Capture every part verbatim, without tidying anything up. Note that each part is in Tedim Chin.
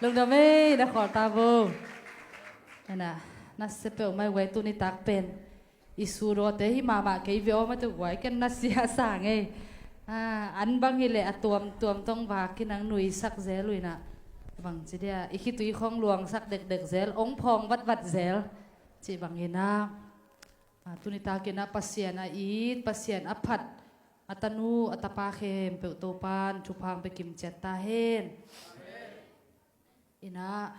Lungdam ei, na khawl ta vo. Ena, na sia peuh mai guai, tuni tak pen i sudawte hi mahmah kei ve aw, mate guai, ken na sia sang ei. Ah, an bang hileh a tuamtuam tawng vak kinang nuisak zel uh inah, bang ci dia, i khitui khong luangsak dekdek zel, ong phawng vatvat zel, cih bang inah. Ah, tuni tak inah Pasian a it, Pasian a phat, a tanu a tapa khempeuh Topan thupha ong pia kimciat ta hen. Inah,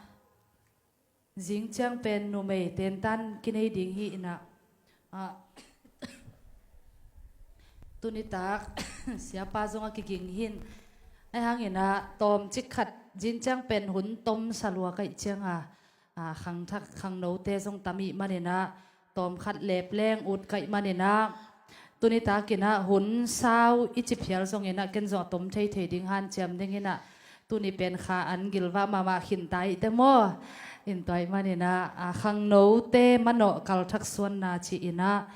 zing ciang pen numei tentan kinei ding hi inah. Ah, tuni tak siapa zong a kiging hin. Ahi hang inah tawmcik khat zing ciang pen hun tom sa lua ka hih cianga, ah, khangthak khangnote zong tam ih man inah, tawmkhat lep leng ut ka hih man inah, tuni tak inah hun sau i ci phial zong inah ken zong a tom theithei ding hanciam ding inah, tuni pen kha an gilvah mahmah khin ta ih teh maw. In tua ih man inah, ah, khangnote manawh kalthak suanna ci inah,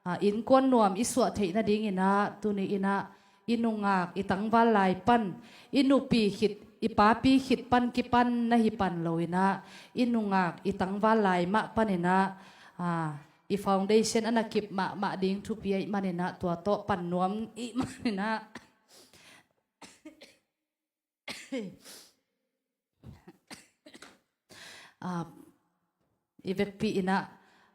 ah, innkuan nuam i suah theih nading inah, tuni inah i nungak i tangval lai pan, i nupi khit, i papi khit pan kipan na hi pan lo inah, i nungak i tangval lai mah pan inah, ah, i foundation a na kip mahmah ding thupi ahih man inah, tua tawh pan nuam ih man inah. Ah, i vekpi inah,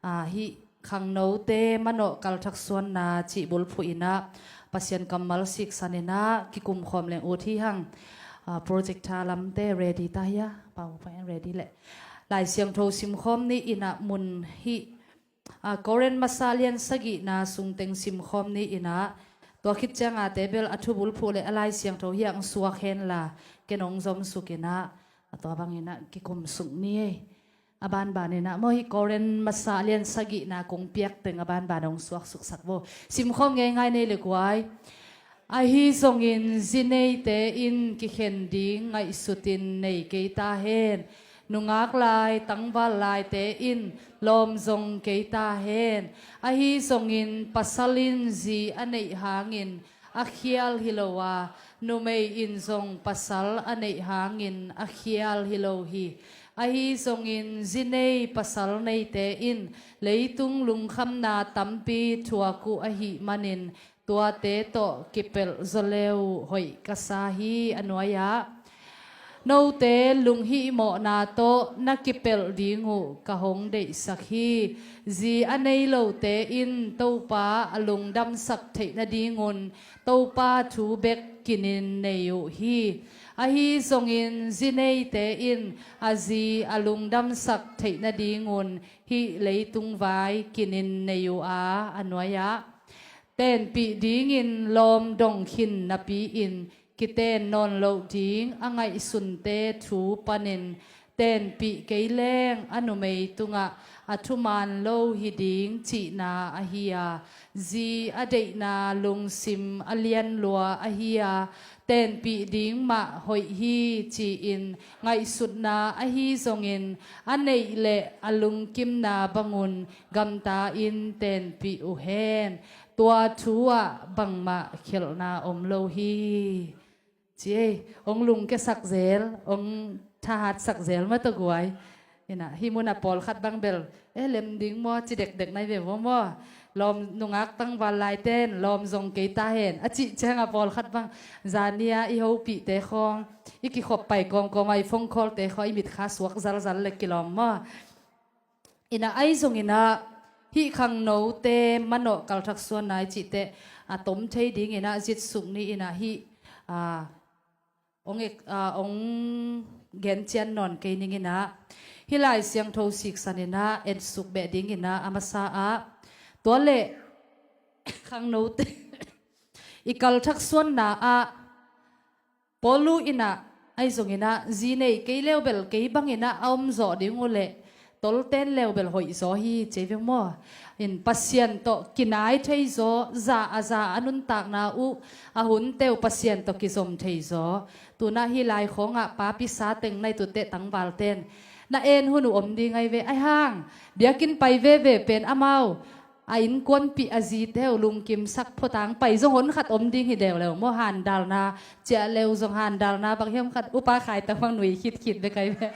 ah, hih khangnote manawh kalthak suanna cih bulphuh inah Pasian kammal siksan inah kikum khawm leng ut hi hang. Ah, projector lamte ready ta hia? Pau, pau, ready leh. Lai Siangtho simkhawm ni inah mun hih, ah, Korin masa lian sagihna sungteng simkhawm ni inah, tua khit cianga te bel a thu bulphuh le a Lai Siangtho hiah ong suak henla, ken ong zomsuk inah, a tua bang inah kikum suk ni ei. A banban inah maw, hih Korin masa lian sagihna kong piak teng a banban ong suaksuksak vo. Simkhawm ngeingai nei le guai. Ahi zongin zi neite in kikhen ding ngaihsutin nei kei ta hen. Nungak lai, tangval laite in lawm zong kei ta hen. Ahi zongin pasal in zi a neih hangin a khial hi lo a, numei in zong pasal a neih hangin a khial hi lo hi. Ahi zongin zi nei pasal neite in leitung lungkhamna tampi thuak uh ahih manin, tuate tawh kipelh zaw le uh hoih ka sa hi. A nuai-ah, note lunghihmawhna tawh na kipelh ding uh ka hong deihsak hi. Zi a nei lote in Topa a lungdamsak theih nadingun Topa thu bek kinin nei uh hi. Ahi zongin zi neite in a zi a lungdamsak theih nadingun hih leitung vai kinin nei uh a, a nuai-ah, tenpih dingin lawm dong khin napi-in kiten nawn loh ding a ngaihsunte thu panin tenpih kei leng a numei tungah a thuman lo hi ding cihna ahi a, zi a deihna lungsim a lian lua ahi a, tenpih ding mah hoih hi ci-in ngaihsutna ahi zongin a neih le a lungkimna bangun gamta-in tenpih uh hen. Tua thu-ah bangmah khialhna om lo hi. Ci ei, ong lungkiasak zel, ong thahatsak zel mah tawh guai. Inah, hih munah pawlkhat bang bel, eh, lem ding maw, ci dekdek nai ve maw maw. Lawm, nungak tangval laiten lawm zong kei ta hen a cih ciangah pawlkhat bang, zania i hopihte khawng, i kikhop pai kawmkawma i phone call-te khawng i mitkha suak zalzal le kilawm maw. Inah, ahi zong inah hih khangnote manawh kalthak suanna i cih teh a tom thei ding inah zitsuk ni inah hih, ah, ong ek, ah, ong gencian nawn kei ning inah, hih Lai Siangtho siksan inah etsuk beh ding inah a masa ah, tua leh khangnote i kalthak suanna ah Paulu inah, ahi zong inah, zi nei kei leubel kei bang inah a om zawh ding uh leh tolten leubel hoih zaw hi, ci ei veng maw. In Pasian tawh kinai thei zaw, za a za a nuntakna uh, a hunte uh Pasian tawh kizom thei zaw. Tunah hih lai khawngah papi sa teng na i tutteh tangvalten na en hun uh om ding ahi ve. Ahi hang biakinn pai veve pen amau a innkuanpih a zite uh lungkimsak photang pai zong hon khat om ding hi leuleu maw, handalna ciah leu zong handalna bang hiam khat upa khai tang bang nui khitkit bek ai ve.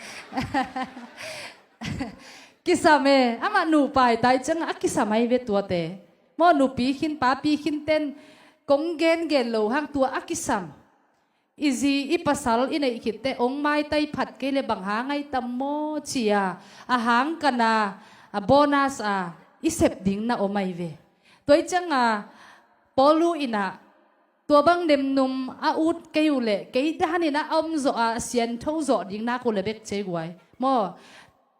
Kisam e, amah nupa hi tai ciangah a kisam ai ve tuate. Maw nupi khin papi khin ten kong gengen lo hang tua a kisam. I zi i pasal i neih khitte ong maitai phat kei le bang hang ai tam maw ci-a a hang kana a bonus a i sep ding na om ai ve. Tua i cianga Paulu inah tua bang nemnum a ut kei uh leh kei danin a om zawh a siantho zawh ding nak uh le bek cei guai maw.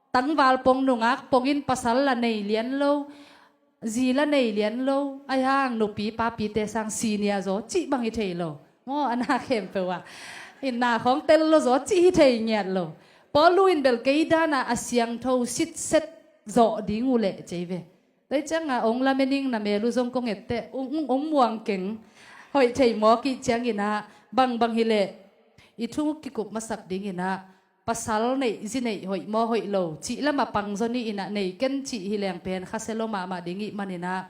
Tangval pong nungak pongin pasal la nei lian lo, zi la nei lian lo, ai hang nupi papite sang senior zaw cih bang hi thei lo maw, a na khempeuh ah inna khawng tel lo zaw cih hi thei ngiat lo. Paulu in bel kei dana a siangtho sitset zawh ding uh leh cei ve. Tua cianga ong lamening na mel uh zong kong etteh ong, ong, ong muang keng hoih thei mawk ih cianginah bangbang hileh i thu kikup masak dinginah pasal neih zi neih hoih maw hoih lo cih lama pangzaw ni inah nei ken cih hi leng pen khasia lo mahmah ding ih maninah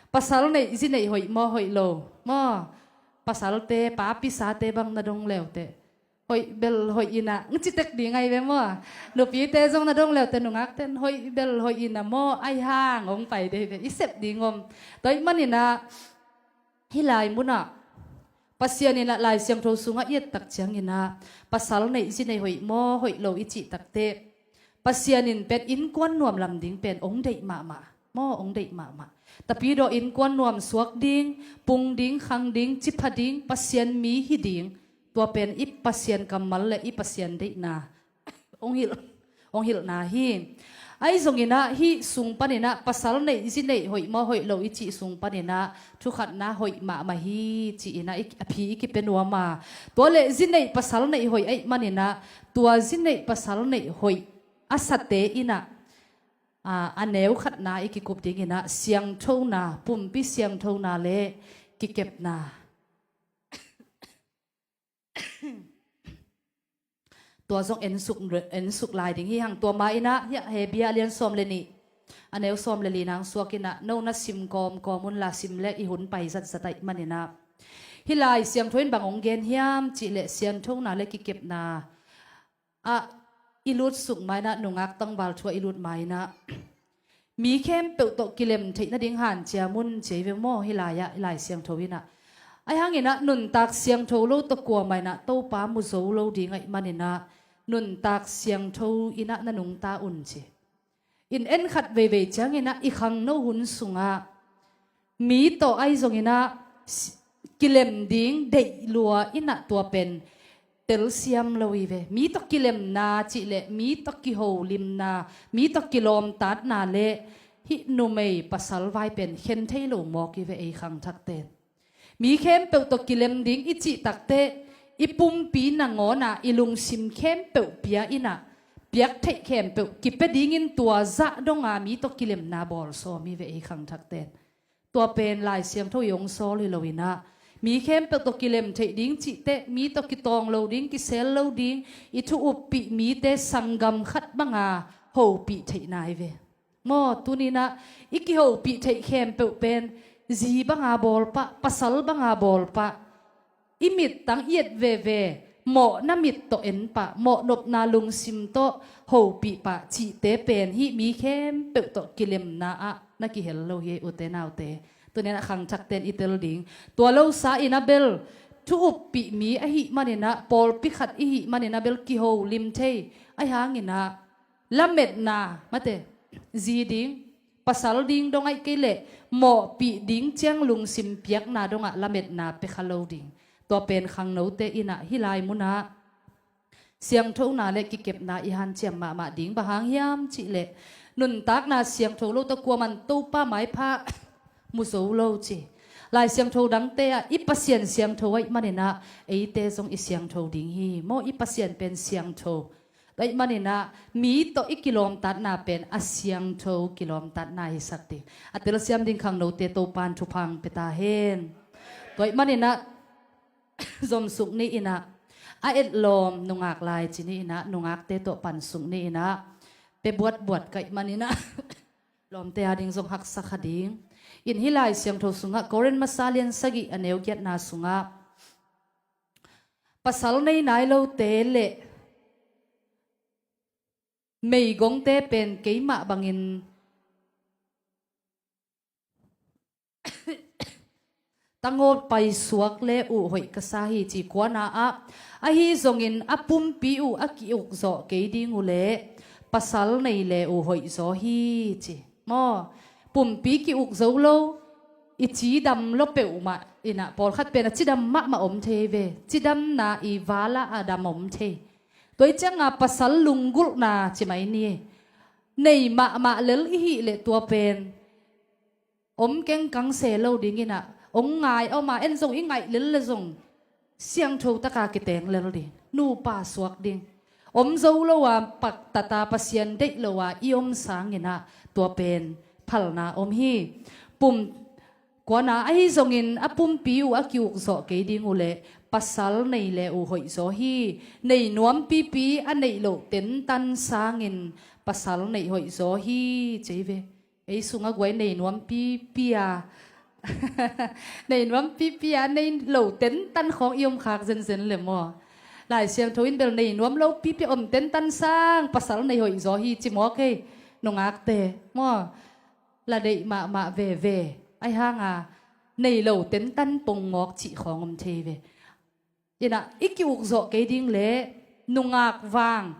pasal neih zi neih hoih maw hoih lo maw, pasalte papisate bang na dong leuteh hoih bel hoih inah ng citek ding ai ve maw. Nupite zong na dong leuteh nungakten hoih bel hoih inah maw ai hang ong pai dei ve i sep ding om. Tua ih maninah hih lai munah Pasian inah Lai Siangtho sungah i ettak cianginah pasal neih zi neih hoih maw hoih lo i cih takteh Pasian in pen innkuan nuam lam ding pen ong deih mahmah maw, ong deih mahmah. Tapidaw innkuan nuam suak ding, pung ding, khang ding, cipha ding, Pasian mi hi ding, tua pen i Pasian kammal le i Pasian deihna ong hilh ong hilhna hi. Ahi zonginah hih sung paninah pasal neih zi neih hoih maw hoih lo i cih sung paninah thukhatna hoih mahmah hi ci-inah a phi i kipia nuam a, tua leh zi neih pasal neih hoih aih maninah tua zi neih pasal neih hoih a sate inah a neu khatna i kikup dinginah siangthona, pumpi siangthona le kikepna. Tua zong ensuk, ensuk lai ding hi hang. Tua ma inah hiah Hebru lian sawm le nih a neu sawm le li nang suak inah no na sim kawmkawm unla sim le i hun pai zatzat aih maninah hih Lai Siangtho in bang ong gen hiam cihleh siangthona le kikepna ah i lutsuk mainah nungak tangval thu ah i lut mainah mi khempeuh tawh kilem theih nading hanciam un cei ve maw hih lai-ah hih Lai Siangtho inah. Ahi hanginah nuntak siangtho lo tawh kuamah inah Topa mu zo lo ding aih maninah nuntak siangtho inah na nungta un ci. In en khat veivei cianginah i khangno hun sungah mi tawh ahi zonginah kilem ding deih lua inah tua pen telsiam lo hi ve. Mi tawh kilemna cihleh mi tawh kiholimna, mi tawh kilawmtatna le hih numei pasal vai pen khen thei lo mawk hi ve ei khangthakten. Mi khempeuh tawh kilem ding i cih takteh i pumpi nangawna i lungsim khempeuh pia inah piak theih khempeuh kipia dingin tua zah donga mi tawh kilemna bawlsawm hi ve ei khangthakten. Tua pen Lai Siangtho i ong sawl hi loinah mi khempeuh tawh kilem theih ding cihteh mi tawh kitawng lo ding, kisel lo ding, i thu uppih mite sanggam khat banga hopih theihna hi ve. Maw tuninah i kihopih theih khempeuh pen zi banga bawlpah, pasal banga bawlpah, i mittang i et veve mawhna mit tawh en pah, mawhnopna lungsim tawh hopih pah cihte pen hih mi khempeuh tawh kilemna ah na kihel lo hi ute naute. Tuninah khangthakten i tel ding tua losa inah bel thu uppih mi ahih maninah pawlpi khat ihih maninah bel kiholim thei ahi hanginah lametna mate zi ding pasal ding dong aih kei leh mawhpih ding ciang lungsim piakna dongah lametna pia kha lo ding. Tua pen khangnote inah hih lai munah siangthona le kikepna i hanciam mahmah ding bang hang hiam cihleh nuntakna siangtho lo tawh kuaman Topa maipha mu zo lo ci. Lai Siangtho dangte ah i Pasian siangtho aih maninah eite zong i siangtho ding hi maw, i Pasian pen siangtho. Tua aih maninah mi tawh i kilawmtatna pen a siangtho kilawmtatna hisak ding. A telsiam ding khangnote Topan thupha ong pia ta hen. Tua aih maninah zomsuk ni inah a etlawm nungak lai ci ni inah nungakte tawh pansuk ni inah pia buatbuat ka aih maninah lawmte ading zong haksa kha ding. In hih Lai Siangtho sungah Korin masa lian sagih a neu giatna sungah pasal nei nai lote le meigongte pen keimah bangin tangaw paisuak le uh hoih ka sa hi ci. Kuana ah, ahi zongin a pumpi uh a ki-ukzawh kei ding uh leh pasal nei le uh hoihzaw hi ci. Maw, pumpi ki-ukzo lo, i cidam lo peuhmah inah pawlkhat pen a cidam mahmah om thei ve. Cidamna i vala a dam om thei. Tua i cianga pasal lunggulhna ci mai ni. Nei mahmah lel i hih leh tua pen om kengkang se lo ding inah, ong ngai a om a, en zong i ngaih lel le zong siangtho taka kiteng lel ding, nupa suak ding. Om zo lo a, paktata Pasian deih lo a i om sanginah tua pen phalna om hi. Pum kuana ahi zongin a pumpi uh a ki-ukzawh kei ding uh leh pasal nei le uh hoihzaw hi. Nei nuam pipi a neih loh tentan sangin pasal neih hoihzaw hi cei ve. Ei sungah guai nei nuam pipi a nei nuam pipi a nei lo tentan khawng i om khak zenzen le maw? Lai Siangtho in bel nei nuam lo pipi a om tentan sang pasal nei hoihzaw hi ci maw kei? Nungakte maw? La deih mahmah veve. Ahi hanga nei lo tentan pongmawk cih khawng om thei ve. Inah i ki-ukzawh kei ding le nungak vang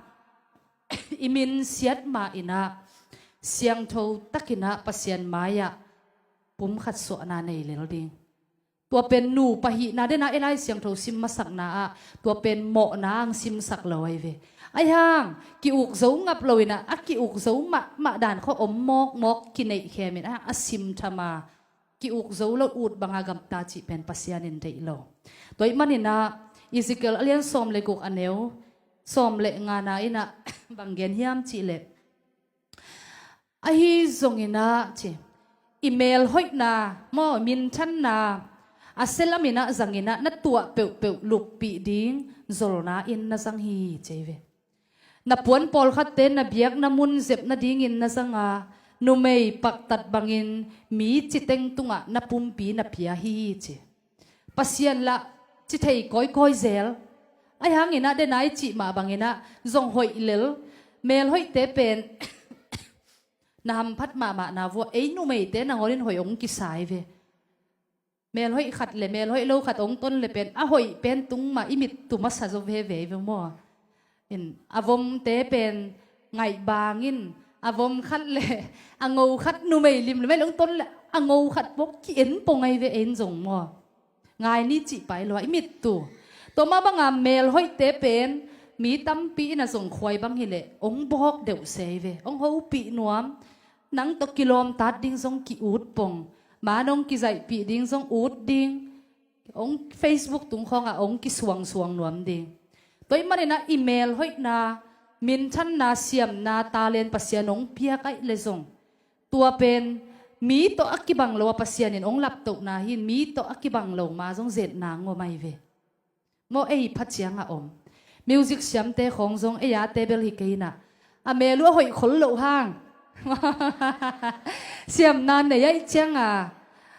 i minsiat ma inah siangtho takinah Pasian mai-ah pumkhat suahna nei lel ding. Tua pen nupa hihna dena i Lai Siangtho sim masakna ah tua pen mawhna ang simsak lo ahi ve. Ahi hang ki-ukzo ngap lo inah a ki-ukzo mahmah dan khaw om mawkmawk kineih khemin a sim thama ki-ukzo lo ut banga gamta cih pen Pasian in deih lo. Tua ih maninah Ezekiel a lian sawm le guk a neu sawm le ngana inah bang gen hiam cih leh, ahi zonginah ci, i melhoihna maw, minthanna a selam inah zanginah na tuah peuhpeuh luppih ding zolna in na zang hi cei ve. Na puan pawlkhatte na biakna mun zep nadingin na zanga numei paktat bangin mi citeng tungah na pumpi na pia hi ci. Pasian lah ci thei kawikawi zel. Ahi hanginah dena i cih mah banginah zong hoih lel. Melhoihte pen na hamphat mahmah na vua ei numeite nangawnin hoih ong kisai ve. Melhoih khat le melhoih lo khat ong ton le pen a hoih pen tung mah i mit tu masa zo veve ve maw? In a vomte pen ngaih bangin a vom khat le a ngo khat numei lim le mel ong ton le a ngo khat bok ki-en pong ahi ve en zong maw? Ngai ni cih pai lo a i mit tu. Tua mah banga melhoihte pen mi tampi in a zong khuai bang hileh ong bawk deuh se ahi ve, ong hopih nuam. Nang tawh kilawmtat ding zong ki-ut pong, ma nong kizaihpih ding zong ut ding, ong Facebook tung khawngah ong kisuangsuang nuam ding. Tua ih maninah i melhoihna, minthanna, siamna, talent Pasian ong piak aih le zong tua pen mi tawh a kibang lo a Pasian in ong laptohna hin mi tawh a kibang lo ma zong zetna ngom ahi ve. Maw ei pha ciangah om. Music siamte khawng zong ei ate bel hi kei inah a mel uh a hoih khol loh hang siamna nei aih cianga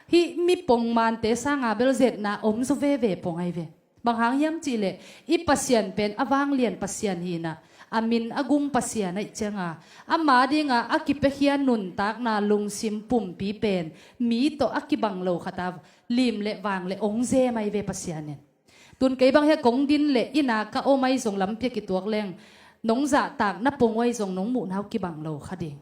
hih mi pongmante sanga bel zetna om zaw veve pong ahi ve. Bang hang hiam cihleh i Pasian pen a vanglian Pasian hi inah a min a gum Pasian aih cianga ama dinga a kipiakhia nuntakna lungsim pumpi pen mi tawh a kibang lo khata lim le vang le ong zem ahi ve Pasian in. Tun kei bang hia kong din le ina ka om ahi zong lampi a kituak leng nong zahtak na pong uh ahi zong nong muhna uh kibang lo kha ding.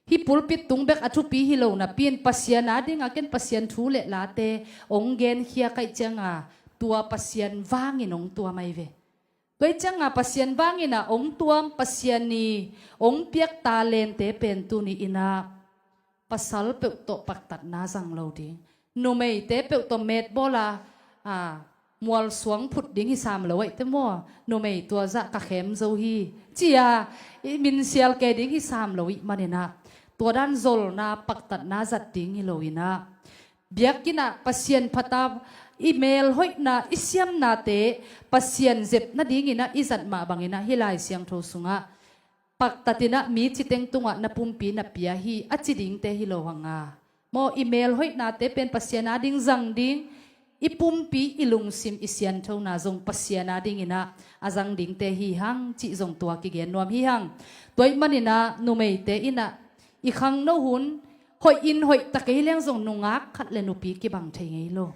Hih pulpit tung bek a thupi hi lo napi in Pasian a dinga ken Pasian thu le late ong genkhia kaih cianga tua Pasian vangin ong tuam ahi ve. Tua ih cianga Pasian vangin a ong tuam Pasian i ong piak talente pen tuni inah pasal peuh tawh paktatna zang lo ding. Numeite peuh tawh metbawla a mualsuang phut ding hi sam lo aih te maw? Numei tua zah ka khem zo hi cia i minsial ke ding hi sam lo ih maninah tua dan zolna paktatna zat ding hi lo inah biakinn ah Pasian phata i melhoihna i siamnate Pasian zep nadinginah i zat mah banginah hih Lai Siangtho sungah paktatinah mi citeng tungah na pumpi na pia hi a ci dingte hi lo hanga. Maw, i mel hoihnate pen Pasian ading zang ding, i pumpi, i lungsim, i sianthona zong Pasian adinginah a zang dingte hi hang cih zong tua kigen nuam hi hang. Tua ih maninah numeite inah i khangno hun hoih in hoih ta kei leng zong nungak khat le nupi kibang thei ngei lo.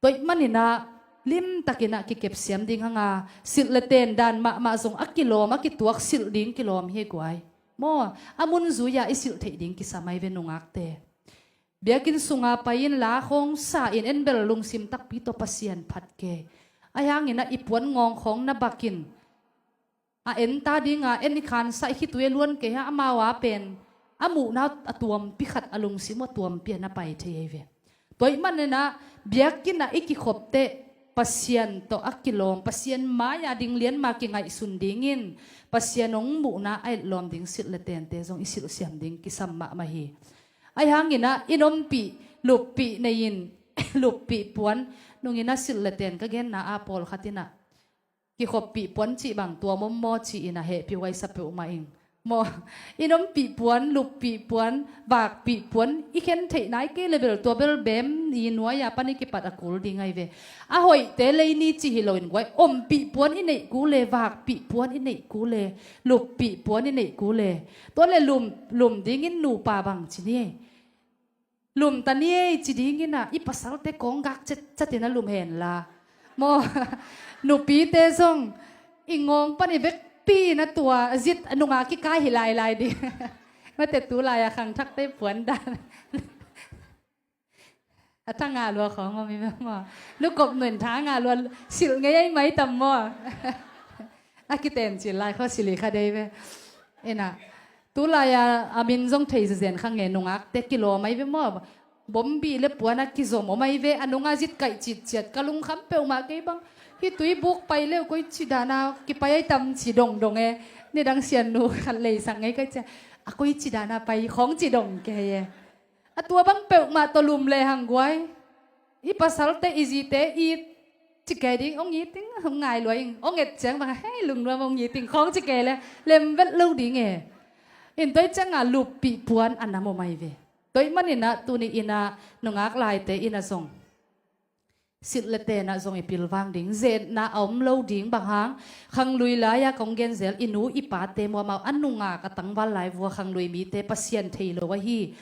Tua ih maninah limtakinah kikepsiam ding hanga, silh le ten dan mahmah zong a kilawm, a kituak silh ding kilawm hi guai. Maw, a mun zui-a i silh theih ding kisam ai ve nungakte. Biakinn sunga pai-in la khawng sa-in en bel lungsim takpi tawh Pasian phat kei. Ahi hanginah i puan ngawng khawng na bakin a en ta dinga, en i khansa i khitui a luan kei ha, amau a pen a muhna a tuampi khat, a lungsim a tuampi a na pai thei ai ve. Tua ih maninah biakinnah i kikhop teh Pasian tawh a kilawm, Pasian mai-a ding lianma kingaihsun dingin Pasian hong muhna a etlawm ding silh le tente zong i silhsiam ding kisam mahmah hi. Ahi hanginah i nompih luppih nei-in luppih puan nungin a silh le ten ka genna a pawlkhat inah kikhoppih puan cih bang tua mawmaw ci-in a hehpih huaisa peuhmah ing. Maw, i nompih puan, luppih puan, vakpih puan i khen theih nai kei le bel tua bel bem i nuai-a pan i kipat a kul ding ai ve. A hoihte lei ni ci hi loin guai, ompih puan i neih kul le, vakpih puan i neih kul le, luppih puan i neih kul le. Tua le lum, lum dingin nupa bang ci ni. Lum ta ni ei ci dinginah i pasalte kawng gak cetcetin a lum henla. Maw, nupite zong i ngawng pan i vekpi na tua a zit a nunga kikai hi lailai ding. Mate tu lai-a khangthakte puan dan a tha ngah lua khawng om i ve maw. Lukop nuin tha ngah lua silh ngei ai mai tam maw. A kiten cil lai khaw silh i kha dei ve. Inah tu lai-a a min zong thei zezen kha nge nungakte kilawm ai ve maw. Bombi le puan a kizom om ai ve, a nunga zit kaih citciat ka lungkham peuhmah kei bang. Hih tui buk pai leu koi ci dana kipai ai tam ci dongdong e. Nidang siannu khat leisak ngei kai cia a koi ci dana pai khawng ci dong kei e. A tua bang peuhmah tawh lum le hang guai. I pasalte i zite it ci kei ding, ong it ing, ong ngai lua ing, ong et ciang bang hei lungnuam ong it ing khawng ci kei le lem vet lo ding e. In tua ih cianga luppih puan a nam om ai ve. Tua ih maninah tuni inah nungak laite inah zong silh le tenah zong i pilvang ding, zetna a om lo ding bang hang. Khanglui lai-a kong genzel i nu i pate maw, amau a nungak a tangval lai vua khanglui mite Pasian thei lo ahi.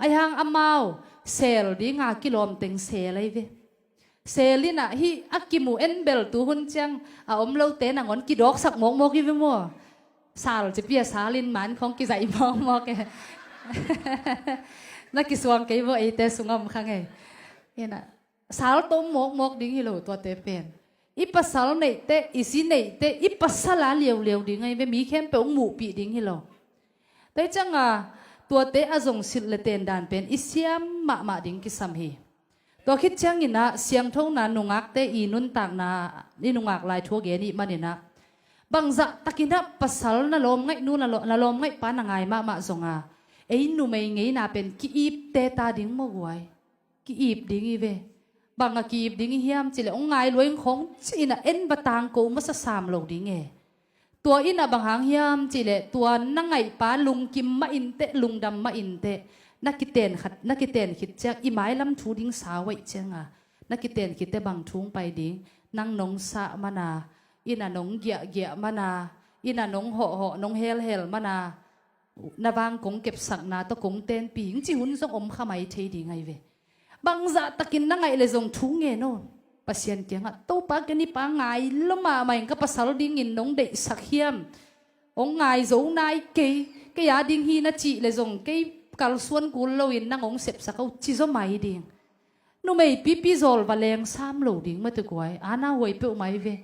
Ahi hang amau sel dinga kilawm teng sel ai ve. Sel inah hih a kimu en bel tu hun ciang a om lote nangawn kidawksak mawkmawk i ve maw. Sal cipi a salin man khawng kizaih mawkmawk e. Na kisuang kei vua eite sungah om kha ngei. Inah sal tawm mawkmawk ding hi lo tuate pen. I pasal neihte, i zi neihte, i pasal a liauliau ding ai ve, mi khempeuh hong muhpih ding hi lo. Tua ih cianga tuate a zong silh le ten dan pen i siam mahmah ding kisam hi. Tua khit cianginah siangthona nungakte i nuntakna i nungak lai thu a gen ih maninah bangzah takinah pasal na lawm ngaih nu, na lawm ngaih pa na ngai mahmah zonga ei numei ngeina pen ki-ipte ta ding maw guai. Ki-ip ding i ve. Bang a ki-ip ding i hiam cileh hong ngai lua ing khawng ci-inah en va tangko masa sam lo ding e. Tua inah bang hang hiam cileh tua na ngaihpa lungkim mah inteh, lungdam mah inteh, na kiten khat, na kiten khit ciang i mailam thu ding sa uaih cianga na kiten khitte bang thu hong pai ding. Nang nong sah mana, inah nong giahgiah mana, inah nong hawhhawh, nong helhel mana, na vang kong kepsakna tawh kong tenpi ing ci hun zong om kha mai thei ding ai ve. Bangzah takin na ngaih le zong thu ngen aw. Pasian kiangah Topa, kei nipa ngai lo mahmah ing, ka pasal dingin nong deihsak hiam? Hong ngai zo nai kei, kei a ding hi na cih le zong kei kalsuan kul loin nang hong sepsak aw ci zaw mai ding. Numei pipi zawl va leng sam lo ding mate guai, ana huai peuhmah i ve.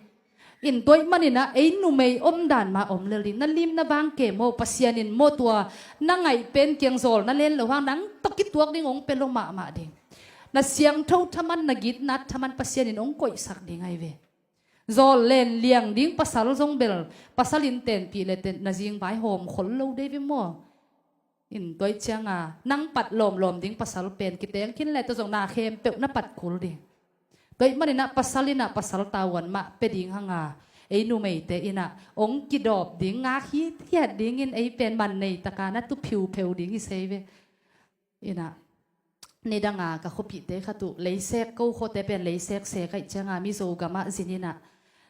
In tua ih maninah ei numei omdan mah om lel ding, na lim na vang ke maw, Pasian in maw tua na ngaih pen kiang zawl na len lo hang nang tawh kituak ding hong pia lo mahmah ding. Na siangtho thaman, na gitnat thaman Pasian in hong koihsak ding ai ve. Zawl len liang ding pasal zong bel pasal in tenpih le ten na zingvai hawm khol lo dei ve maw. In tua ih cianga nang pat lawmlawm ding pasal pen kiteng khin le tua zong na khempeuh na pat kul ding. Tua ih maninah pasal inah pasal tavuan mah pia ding hanga ei numeite in ah hong kidawp ding, ngak hithiat dingin ei pen man nei taka na tu phiupheu ding hi sei ve. In ah nidanga ka khuapihte khat uh Leisek, ko khuate pen Leisek se kaih cianga Mizo gamah zin in ah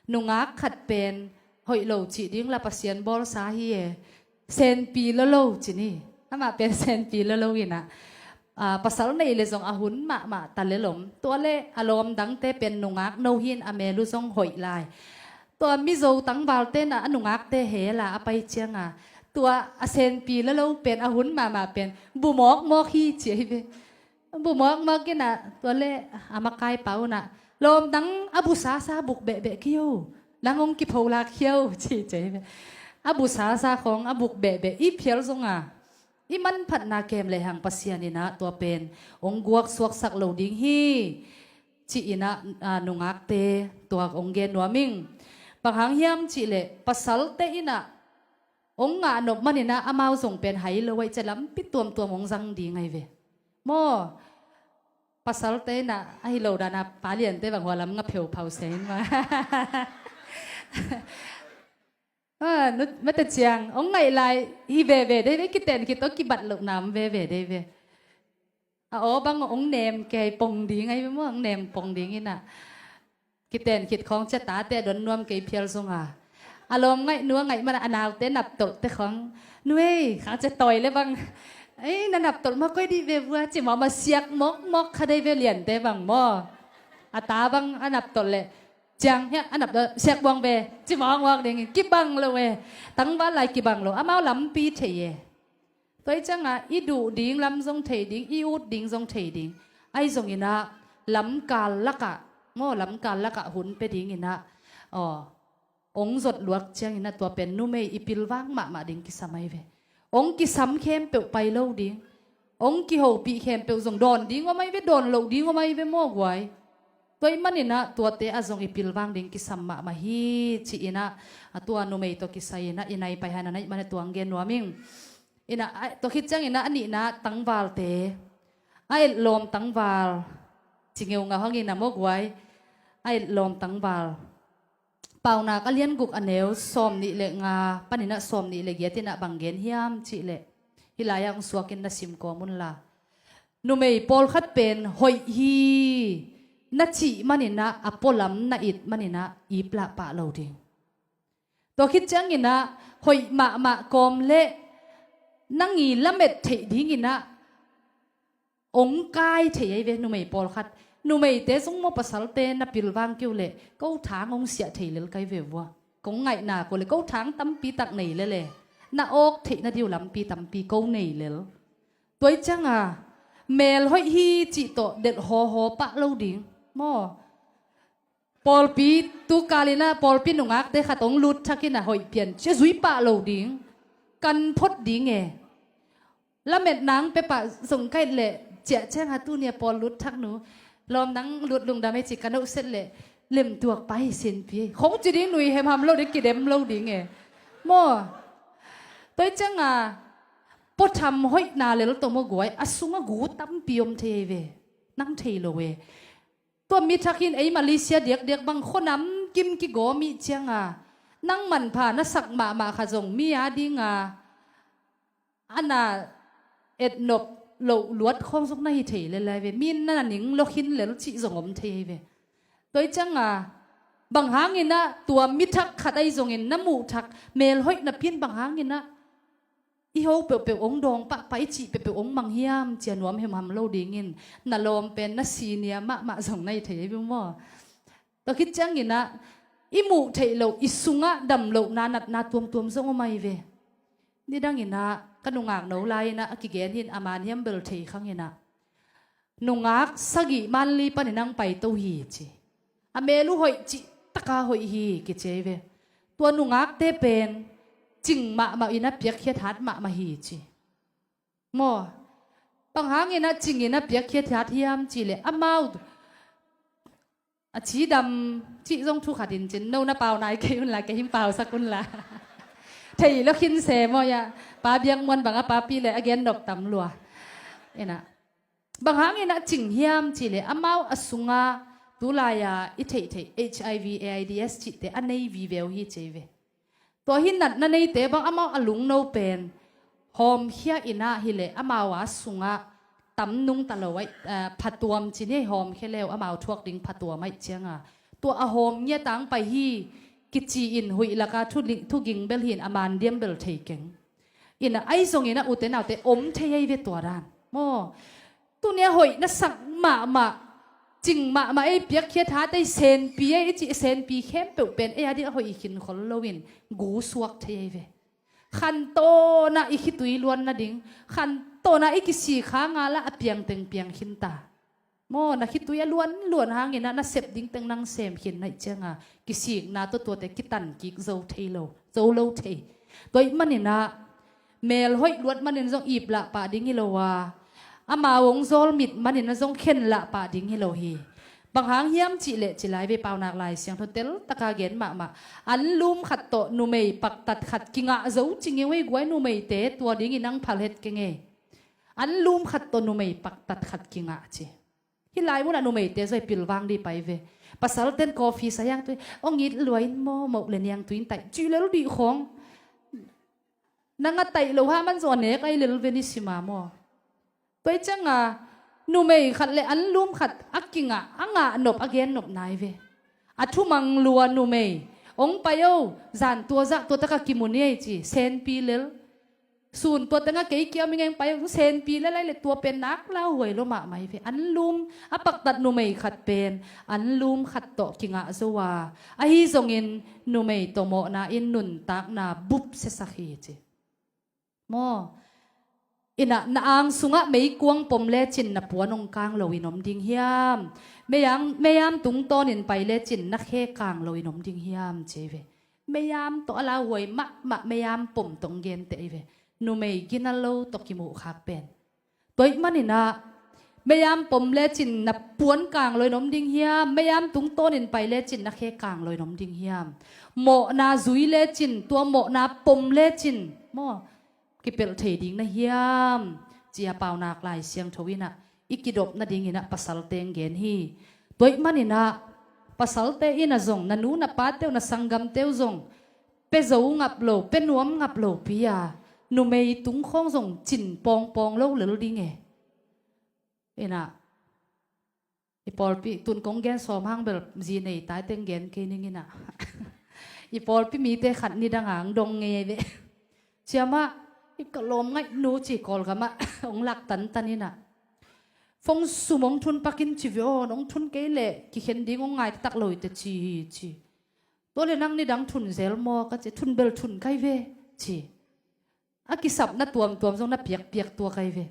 nungak khat pen hoih lo cih ding la Pasian bawlsa hi e, senpi lolo ci ni. Amah pen senpi lolo in ah, aa, pasal nei le zong a hun mahmah ta lel om. Tua le a lawm dangte pen nungak no hi in a mel uh zong hoih lai. Tua Mizo tangvalte in ah a nungakte hel a a pai cianga tua a senpi lolo pen a hun mahmah pen bu mawkmawk hi ci ahi ve. Bu mawkmawk in ah tua le a makaipa un ah lawm dang a bu sasa buk behbeh kio, nang hong kipholak hiau ci ci ahi ve. A bu sasa khawng a buk behbeh i phial zonga i manphatna kem le hang Pasian in ah tua pen hong guak suaksak lo ding hi ci in ah, aa, nungakte tua hong gen nuam ing. Bang hang hiam cih leh pasalte in ah hong ngah nop man in ah amau zong pen hai lo aih ciah lampi tuamtuam hong zang ding ahi ve. Maw, pasalte in ah ahi lo dana paliante bang hua lam nga pheuphau se in ma. Ah, nu, mate ciang hong ngaih lai hi veve dei ve, kiten khit tawh kibat loh nam veve dei ve. A aw bang hong nem kei pong ding ahi ve maw, hong nem pong ding in ah. Kiten khit khawng cia tate a don nuam kei phial zonga a lawm ngaih nu a ngaih man a naute naptolhte khawng nu ei khang cia tawi le bang ei na naptolh ma koi dih ve vua ci mawh ma siak mawkmawk kha dei ve liante bang maw. A ta bang a naptolh le ciang hiah a nap siak buang ve ci mawkmawk dingin kibang lo e. Tangval lai kibang lo, amau lampi thei e. Tua hi cianga i duh ding lam zong thei ding, i ut ding zong thei ding. Ahi zongin ah lamkal lakah maw, lamkal lakah hun pia dingin ah aw hong zot luat ciangin ah tua pen numei i pilvang mahmah ding kisam ahi ve. Hong kisam khempeuh pai lo ding, hong kihopih khempeuh zong dawn ding om ahi ve, dawn loh ding om ahi ve maw guai. Tua ahih manin ah tuate ah zong i pilvang ding kisam mahmah hi ci-in ah, a tua numei tawh kisai-in ah i nai pai han a naih man a tuang gen nuam ing. In ah, tua khit ciangin ah a nihna tangvalte, a etlawm tangval, ci ngeungau hangin ah maw guai, a etlawm tangval. Paunak a lian guk a neu sawm nih le nga panin ah sawm nih le giat in ah bang gen hiam cih leh, hih lai-ah hong suakin na sim kawm unla. Numei pawlkhat pen hoih hi na cih manin ah, a pualam na it manin ah iplah pah lo ding. Tua khit ciangin ah hoih mahmah kawm leh nang i lamet theih dingin ah hong kai thei ahi ve numei pawlkhat. Numeite zong maw pasalte na pilvang kei uh leh ko thang hong siah thei lel kai ve vua. Kong ngaihna ko leh ko thang tampi tak nei lel e. Na awk theih nading uh lampi tampi ko nei lel. Tua hi cianga mel hoih hi cih tawh delh hawhaw pah lo ding maw. Pawlpi tukal in ah pawlpi nungakte khat hong lut thak in ah hoih pian cia zui pah lo ding. Kan phot ding e. Lamet nang pia pah zong kaih leh ciah ciang a tuni a pawl lut thak nu lawm nang lut lungdam e ci ka noh set leh lemtuak pai sinpi khong ci ding nui hemham lo ding, kidem lo ding e maw. Tua hi cianga puatham hoihna lel tawh maw guai, a sungah gu tampi om thei ahi ve. Nang thei lo e. Tua mi thak hin ei Malaysia diakdiak bang khuanam kim kigawm ih cianga nang manpha na sak mahmah kha zong mi a dinga a na etnop loh luat khawng zong na hi thei lel ahi ve. Mi in na na ning lua khin lel cih zong om thei ahi ve. Tua hi cianga bang hangin ah tua mi thak khat ahi zongin na muh thak mel hoih napi in bang hangin ah i ho peuhpeuh hong dawng pahpah, i cih peuhpeuh hong mang hiam cia nuam hemham lo dingin na lawm pen na senior mahmah zong na hi thei ahi ve maw. Tua khit ciangin ah i muh theih loh, i sungah dam lohna natna tuamtuam zong om ahi ve. Nidangin ah ka nungak no lai-in ah a kigen hin a man hiam bel thei khangin ah nungak sagih manli panin ang paito hi ci. A mel uh hoih cih taka hoih hi kici ahi ve. Tua nungakte pen cing mahmah in a piakkhiat hat mahmah hi ci. Maw, bang hangin ah cingin a piakkhiat hat hiam cih leh amau a cidam cih zong thu khat in cin no na pau nai kei unla, kei him pausak unla. Thei lo khin se maw ia, pa biakmuan bang a papi le a gen nop tam lua. Ina bang hangin ah cing hiam cih leh amau a sunga Tulai-a i theihtheih HIV AIDS cihte a nei vive uh hi ci ve. Tua hi natna neite bang amau a lungno pen hawmkhia in ah hileh amau a sungah tam nungta lo aih, eh, phatuam ci ni, hawmkhia le uh amau thuak ding phatuam aih cianga tua a hawm ngiat ang pai hi kici-in huih laka thu li-, thuging bel hi-in a man diam bel thei keng. Ina ahi zongin a ute naute om thei ahi ve tua dan maw. Tuni a hoih na sak mahmah, cing mahmah ei piakkhia thate i senpi ei i cih senpi khempeuh pen ei a ding a hoih i khin khol loin gu suak thei ahi ve. Khantawnah i khitui luan nading, khantawnah i kisik hanga lah a piangteng piang khinta. Maw, na khitui a luan luan hangin ah na sep dingteng nang sem khin naih cianga kisikna tawh tuate kitan kik zo thei lo, zo lo thei. Tua ih manin ah mel hoih luat manin zong ip lah pah ding hi lo a, amau hong zawl mit manin ah zong khen lah pah ding hi lo hi. Bang hang hiam cih leh ci lai ve, Paunak Lai Siangtho teltaka gen mahmah, anlum khat tawh numei paktat khat kingah zo ci ngeu ei guai, numeite tua dingin ang phal het keng ei. Anlum khat tawh numei paktat khat kingah ci. Hih lai munah numeite zoi pilvang dih pai ve. Pasalten coffee sa hiang tui, ong it luain maw, moh le niang tuin taih cih lel dih khawng. Nang a taih lo ha man zong a nek ai lel ve ni sima maw. Tua ih cianga numei khat le anlum khat a kingah, a ngah nop, a gen nop nai ve. A thumang lua numei, ong pai o, zan tua zah tua taka kimu ni ei ci, senpi lel. Sun tua tengah kei kiam i ngeng pai, senpi le lai le tua pen nak lauhuai lo mahmah hi ve. Anlum a paktat numei khat pen anlum khat tawh kingah zo a, ahi zongin numei tawh mawhna in nuntakna bup siasak hi ci. Maw? Ina na ang sungah meikuang pom lecin na puan ong kang loin om ding hiam? Meiam, meiam tungtawnin pai lecin na khe kang loin om ding hiam ci hi ve. Meiam tawh a lauhuai mahmah, meiam pom tawh ong genteh hi ve. Numei gina lo tawh kimuhkhak pen. Tua ih manin ah meiam pom lecin na puan kang loin om ding hiam? Meiam tungtawnin pai lecin na khe kang loin om ding hiam? Mawhna zui lecin, tua mawhna pom lecin maw, kipelh thei ding na hiam? Ci-a Paunak Lai Siangtho in ah i kidop nadingin ah pasalte ong gen hi. Tua ih manin ah pasalte in ah zong na nu na pate uh, na sanggamte uh zong pia zo ngap lo, pia nuam ngap lopi a, numei tung khawng zong cin pawngpawng lo lel ding e. Ina i pawlpi tun kong gen sawm hang bel zi nei taiteng gen kei ning ina. I pawlpi mite khat nidang ang dong ngei ve. Ciamah, i ka lawm ngaih nu ci Kawlgamah ong lak tantan ina. Fong sum ong thun pakin ci ve aw, ong thun kei leh kikhen ding ong ngai taktak lo i te ci hi ci. Tua le nang nidang thun zel maw ka ci, thun bel thun kai ve ci. A kisapna tuamtuam zong na piakpiak tua kai ve.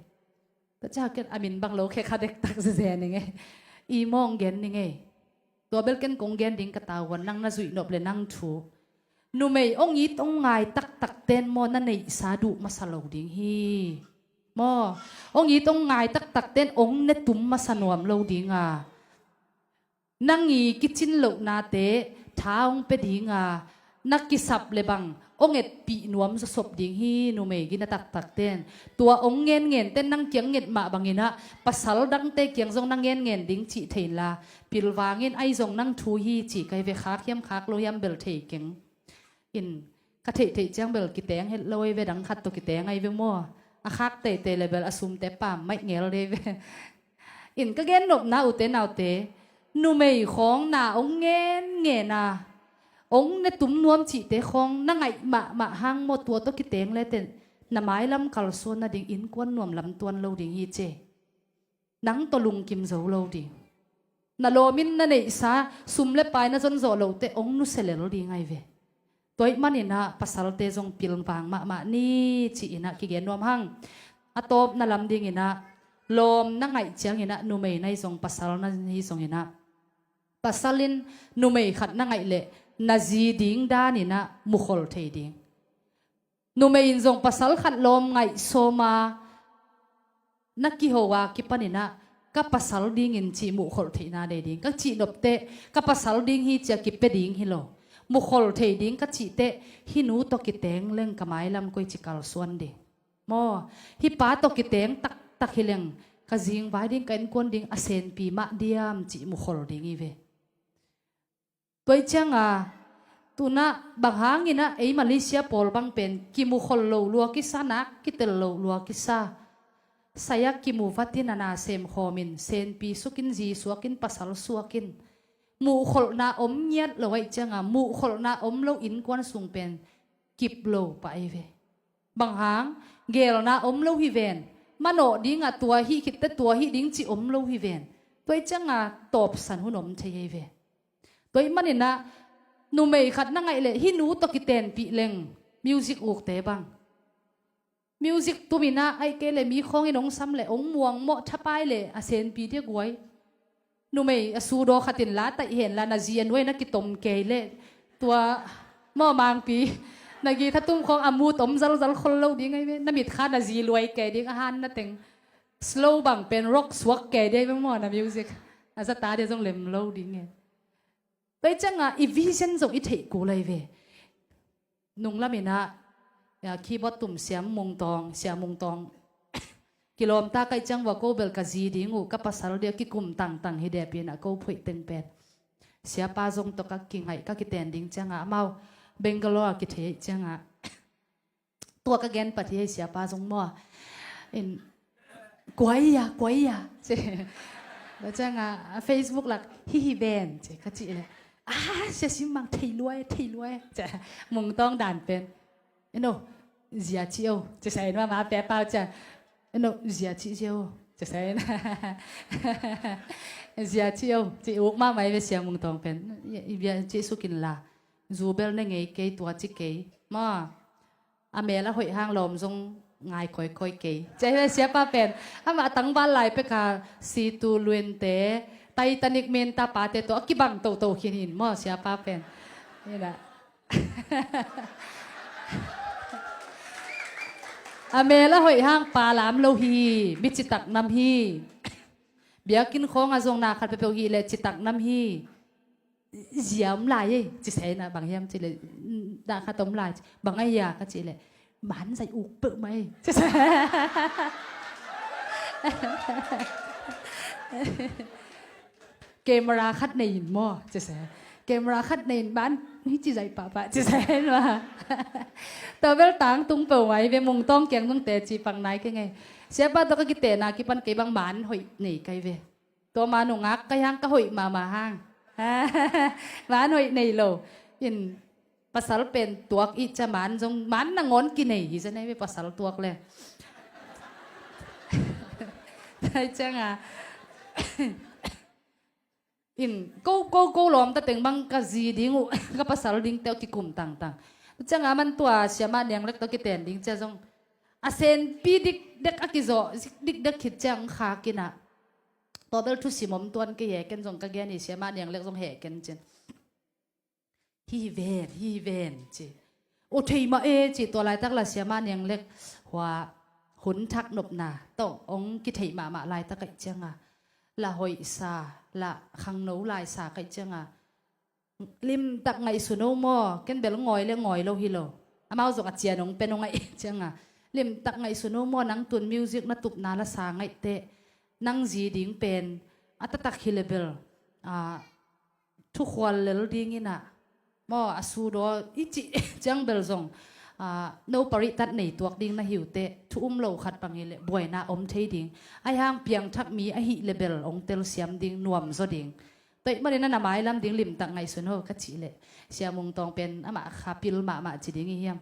Tua ciah ken a min bang lo khe kha dektak zeze ning ei. I mawng gen ning ei. Tua bel ken kong gen ding ka tavuan, nang na zuih nop le nang thu. Numei ong it ong ngai taktak ten maw na neihsa duh masa lo ding hi. Maw, ong it ong ngai taktak ten ong ne tum masa nuam lo ding a. Nang i kicin lohnate tha ong pia ding a, na kisap le bang ong etpih nuam zawsop ding hi. Numei gina taktak ten tua ong ngenngen ten nang kiang nget mah bangin ah pasal dangte kiang zong na ngenngen ding cih thei inla, pilvangin ahi zong nang thu hi ci kai ve. Khak hiam khak lo hiam bel thei keng. In ka theihtheih ciang bel kiteng het lo ei ve, dang khat tawh kiteng ai ve maw. A khak teitei le bel a sumte pam maih ngel dei ve. In ka gen nopna ute naute, numei khawng na ong ngenngen a, ong ne tum nuam cihte khawng na ngaih mahmah hang maw, tua tawh kiteng le ten na mailam kalsuan nading innkuan nuam lam tuan lo ding hi ci. Nang tawh lungkim zo lo ding. Na lawmin na neihsa sum le pai na zon zawh lote ong nusia lel ding ai ve. Tua ih manin ah pasalte zong pilvang mahmah ni ci-in ah kigen nuam hang. A tawpna lam dingin ah lawm na ngaih ciangin ah numei na hi zong pasal na hi zongin ah pasal in numei khat na ngaih leh na zi ding danin ah mukhol thei ding. Numei in zong pasal khat lawm ngaih sawma na kiho a kipanin ah ka pasal dingin cih muhkholh theihna nei ding. Ka cih nopteh ka pasal ding hi ci-a kipia ding hi lo. Mukhol thei ding ka cihteh hih nu tawh kiteng leng ka mailam koi ci kalsuan ding. Maw, hih pa tawh kiteng taktak hi leng ka zingvai ding, ka innkuan ding a senpi mah diam cih mukhol ding hi ve. Tua ih cianga tunah bang hangin ah ei Malaysia pawl bang pen kimukhol lo lua kisa, nak kitel lo lua kisa. Saya kimu vatin a na semkhawmin senpi sukin, zi suakin, pasal suakin, muhkholhna om ngiat lo aih cianga muhkholhna om lo innkuan sung pen kip lo pah ei ve. Bang hang, gelna om lo hi ven. Manawh dingah tua hih khitte tua hih ding cih om lo hi ven. Tua ih cianga tawpsan hun om thei ei ve. Tua ih maninah numei khat na ngaih leh hih nu tawh kitenpih leng music ukte bang music tuminah aih kei le mi khawngin hong sam le hong muangmawh thapai le a senpi dia guai. Numei a sudaw khatin la taih henla na zi a nuai na kitom kei le tua maw mangpi na githa tum khawng a mut om zalzal khol lo ding aih ve. Na mitkha na zi luai kei ding a han na teng slow bang pen rock suak kei ding aih ve maw na music a zata dia zong lem lo ding e. Tua ih cianga i vision zong i theih kul aih ve. Nunglaminah keyboard tum Siam Mungtawng, Sia Mungtawng kilawmta kaih ciang vua ko bel ka zi ding uh ka pasal dia kikum tangtang hi depinah ko phoih teng pen siapa zong tawh ka kingaih ka kiten ding cianga amau Bangalore a kithei cianga tua ka gen pat hi ei siapa zong maw in kuaia kuaia ce. Tua cianga Facebook lak hihi ven ce ka cih le a sia simmang thei luai thei luai ce. Mungtawng dan pen eno zia ci o ce sain mama pe pau cia eno zia ci zia o ce sain zia ci o ce uk mama i ve Sia Mungtawng pen i bia ci sukin la zu bel ne ngei kei tua ci kei ma a mel a hoih hang lawm zong ngai koikoi kei. Cia hi ve siapa pen amah a tangval lai peka situ luinte Titanic minta pate tawh a kibang toto khin hin maw siapa pen. Ina a mel a hoih hang pa lam lo hi. Mi citak nam hi. Biakinn khawng a zong na khat peuhpeuh hi le citak nam hi. Zia om lai ei ci saina bang hiam ci le na khat om lai ci bang a hia ka ci le man zai uk peuh mai ci sa. Camera khat nei in maw ci sa. Camera khat nei in man hi ci zai pahpah ci sa ma. Tua bel tang tung peuh mai ve Mungtawng kiang zong teci pang nai kei ngei. Siapa tawh ka kitena kipan kei bang man hoih nei kai ve. Tua man uh ngak kai hang ka hoih mahmah hang. Man hoih nei lo in pasal pen tuak ih cia man zong man nangawn kinei hi cia nei ve pasal tuak le. Tua cianga in ko ko ko lawmta teng bang ka zi ding uh ka pasal ding teuh kikum tangtang. Cianga man tua siamah niang lek tawh kiten ding cia zong a senpi dikdek a kizawh dikdek khit ciang khakinah. Tua bel thusim om tuan kei he ken zong ka gen hi siamah niang lek zong he ken cin. Hi hi ven hi hi ven ci. O thei mah e ci tua laitak la siamah niang lek hua hun thak nopna tawh ong kitheih mahmah laitak kaih cianga la hoihsa la khangno laisa kaih cianga limtak ngaihsun o maw ken bel ngawi le ngawi lo hi lo. Amau zong a cian ong pen ong ngaih cianga limtak ngaihsun o maw nang tun music na tupna la sa ngaih teh nang zi ding pen a taktak hi le bel a thukhual lel dinginah maw a sudaw i cih ciang bel zong no parihtat nei tuak ding na hiuteh thu um lo khat bangin le buaina om thei ding. Ahi hang piangthak mi ahi le bel ong telsiam ding nuamzaw ding. Toih manin a na mailam ding limtak ngaihsun ho ka cih leh Sia Mung Tawng pen amah kha pil mahmah ci ding i hiam?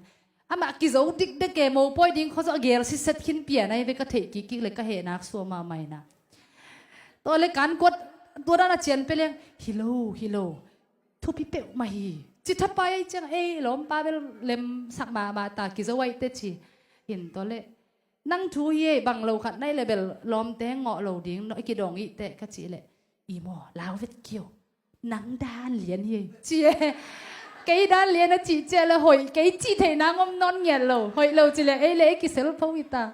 Amah kizo dikdek e mopawi ding khuazaw a gel siset khin pian ahi ve ka theih kikkik le ka hehnak suah mahmah ina. Tua le kan kuat tua dan a cian pe leng hi lo hi lo. Thupi peuhmah hi. Ci thapai ahi ciang ei lawmpa bel lemsak mahmah ta kizo ahi te ci. In tua le nang thu hi ei bang lo khat nai le bel lawmte ngawh lo ding no i kidong i te ka cih le i maw lau vet kio. Nang dan lian hi ei ci e. Kei dan lian a cih ciah le hoih kei cih theih nang om nawn ngiat lo hoih lo ci le ei le ei kisel pho hi ta.